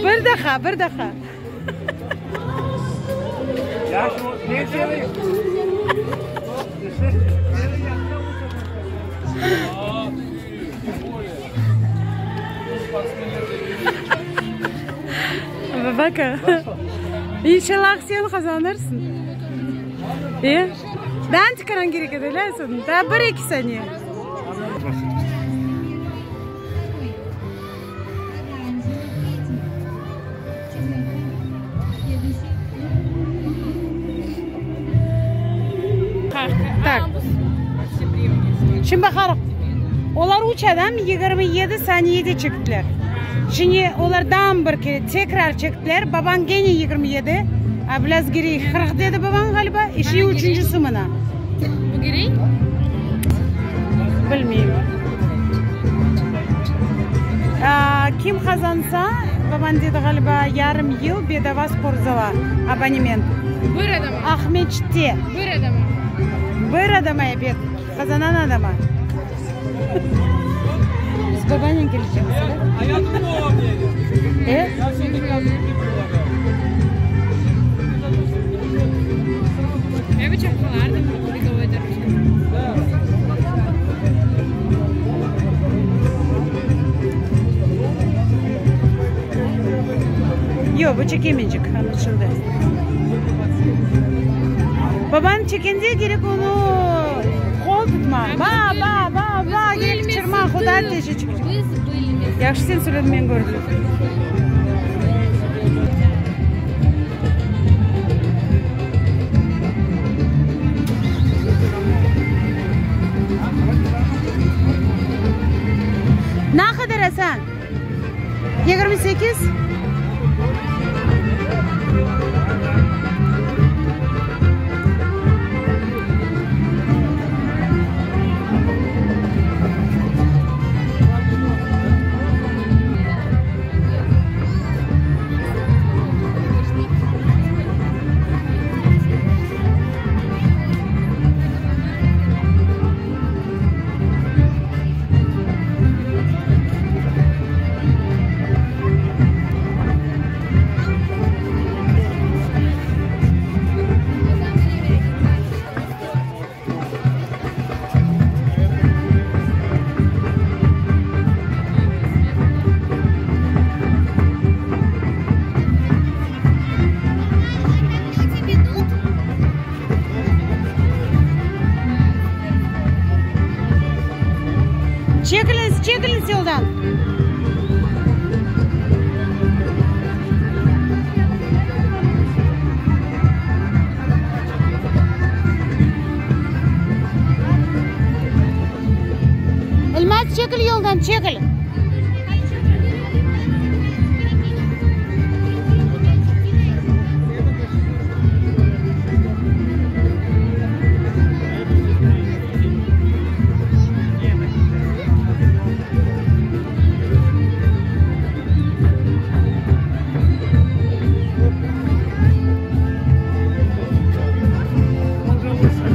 Bir daha, bir daha. Baka. İnşallah sen qazanırsıñ. E? Daa tikaran kerek edi, bilesiñ. Daa bir-eki saniye. Tak. Şimdi baqarıq. Olar üç adam 27 saniyede çektiler. Şimdi olar daa bir kere tekrar çektiler. Babañ gene 27. Ablâz Girey 40 dedi babañ ğaliba. E şimdi üçüncüsi mına. Bu Girey? Bilmeyim. Kim qazansa, babañ dedi ğaliba, yarım yıl bedava sportzala abonement. Bir adama. Aqmeçitte. Bir adama. Bir adama, ebet. Qazanan adama. Biz babanen kelecekmiz, e? E? Men bu çapqalarnı Yoq, bu çekemeycek, anlaşıldı. Baban çekende kerek onı qol tutma. Ba, ba, ba, ba, kerek qıçırma, Huda ateşi çıqacaq. Yahşı sen söylediñ, men kördim. Ne qadar, Asan? 28? Çekiliñiz, çekiliñiz yoldan. Elmaz, çekil yoldan, çekil.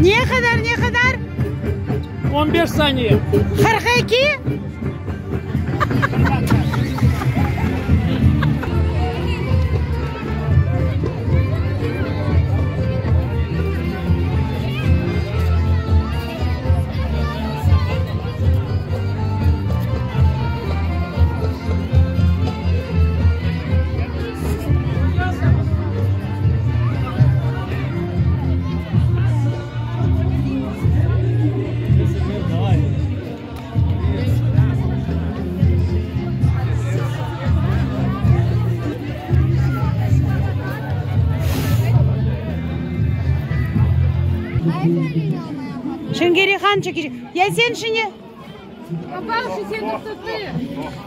Ne qadar, ne qadar? 15 saniye. 42? Şimdi Rihan çekecek. Ya sen şimdi?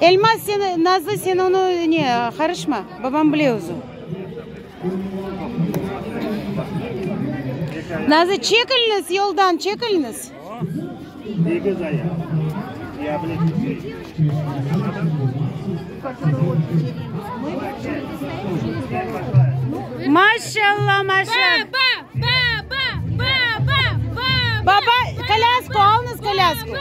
Elmaz sen, Nazlı sen onı ne, qarışma. Babam bile özü. Nazlı çekiliniz yoldan, çekiliniz. Maşallah, maşallah. Baba, kolâsku, alıñız kolâsku.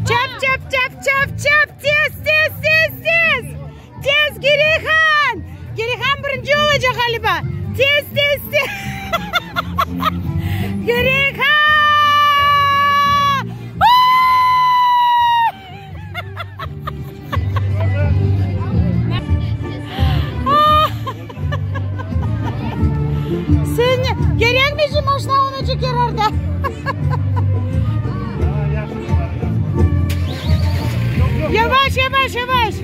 Çap, çap, çap, çap, çap, tez, tez, tez, tez. Tez. Tez, Gireyhan! Gireyhan birinci olacaq ğaliba. Tez, tez, tez! Gireyhan! Sen kerekmey maşina onı çeker arda. Yavaş, yavaş, yavaş.